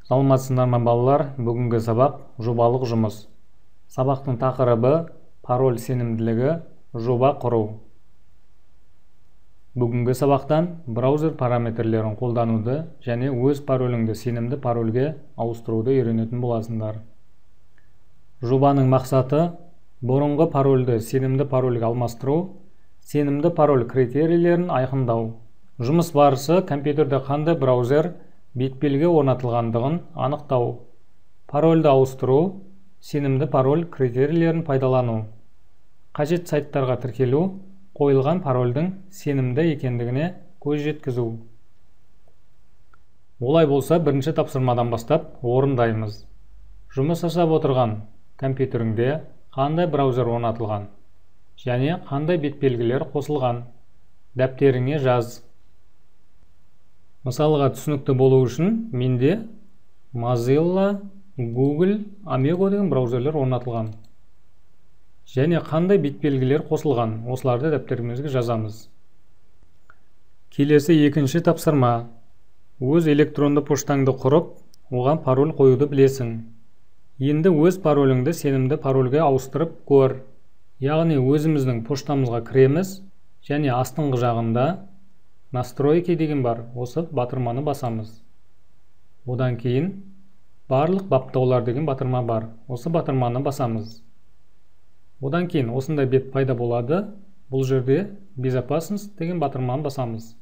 Саламатсыздар ма, балалар? Бүгінгі сабақ жобалық жұмыс. Сабақтың тақырыбы пароль сенімділігі, жоба құру. Бүгінгі сабақтан браузер параметрлерін қолдануды және өз пароліңді сенімді парольге ауыстыруды үйренетін боласыңдар. Жобаның мақсаты бұрынғы парольді сенімді парольге алмастыру, сенімді пароль критерийлерін айқындау. Жұмыс барысы компьютерде қандай браузер бетбелгі орнатылғандығын анықтау, парольді ауыстыру, сенімді пароль критерийлерін пайдалану, қажет сайттарға тіркелу, қойылған парольдің сенімді екендігіне көз жеткізу. Олай болса, бірінші тапсырмадан бастап орындаймыз. Жұмыс жасап отырған компьютеріңде қандай браузер орнатылған және қандай бетбелгілер қосылған, дәптеріңе жаз. Мысалға, түсінікті болу үшін менде Mozilla, Google, Amigo деген браузерлер орнатылған. Және қандай бетбелгілер қосылған, осыларды дәптерімізге жазамыз. Келесі екінші тапсырма. Өз электронды поштаңды құрып, оған пароль қоюды білесің. Енді өз пароліңді сенімді парольге ауыстырып көр. Яғни өзіміздің поштамызға кіреміз және астыңғы жағында настройки деген бар, осы батырманы басамыз. Одан кейін барлық баптаулар деген батырма бар, осы батырманы басамыз. Одан кейін осындай бет пайда болады. Бұл жерде безопасность деген батырманы басамыз.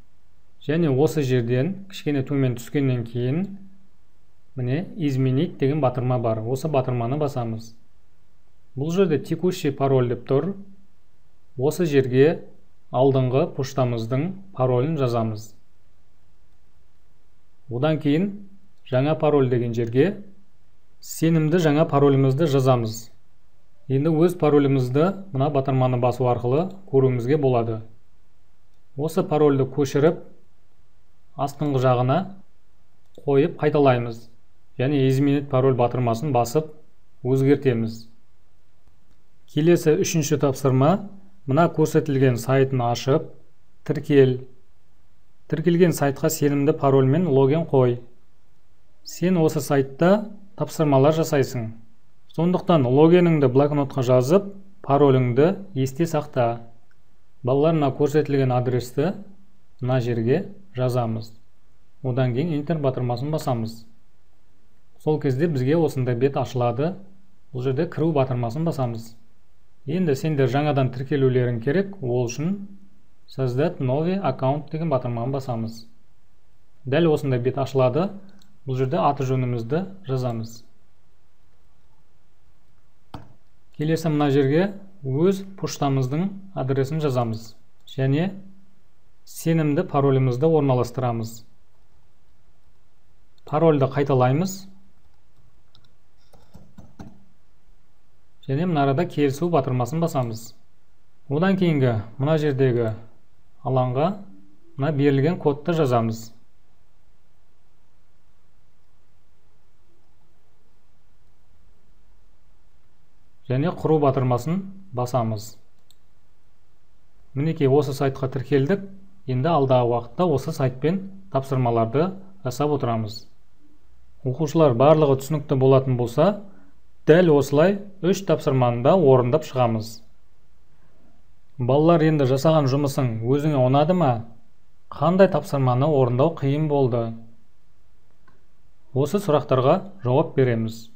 Және осы жерден кішкене төмен түскеннен кейін міне изменить деген батырма бар, осы батырманы басамыз. Бұл жерде текущий пароль деп тұр. Осы жерге алдыңғы поштамыздың паролін жазамыз. Одан кейін жаңа пароль деген жерге сенімді жаңа паролімізді жазамыз. Енді өз паролімізді мына батырманы басу арқылы көруімізге болады. Осы парольді көшіріп астыңғы жағына қойып қайталаймыз және изменить пароль батырмасын басып өзгертеміз. Келесі үшінші тапсырма. Мына көрсетілген сайтын ашып, тіркел. Тіркелген сайтқа сенімді парольмен логин қой. Сен осы сайтта тапсырмалар жасайсың. Сондықтан логиніңді блокнотқа жазып, пароліңді есте сақта. Балалар, мына көрсетілген адресті мына жерге жазамыз. Одан кейін Enter батырмасын басамыз. Сол кезде бізге осындай бет ашылады. Бұл жерде кіру батырмасын басамыз. Енді сендер жаңадан тіркелулерің керек, ол үшін создать новый аккаунт деген батырманы басамыз. Дәл осындай бет ашылады. Бұл жерде аты жөнімізді жазамыз. Келесі мына жерге өз поштамыздың адресін жазамыз және сенімді паролімізді орналастырамыз. Парольді қайталаймыз. Және мына арада келісу батырмасын басамыз. Одан кейінгі мына жердегі алаңға мына берілген кодты жазамыз. Және құру батырмасын басамыз. Мінекей осы сайтқа тіркелдік. Енді алдағы уақытта осы сайтпен тапсырмаларды жасап отырамыз. Оқушылар, барлығы түсінікті болатын болса, дәл осылай үш тапсырманы да орындап шығамыз. Балалар, енді жасаған жұмысың өзіңе ұнады ма? Қандай тапсырманы орындау қиын болды? Осы сұрақтарға жауап береміз.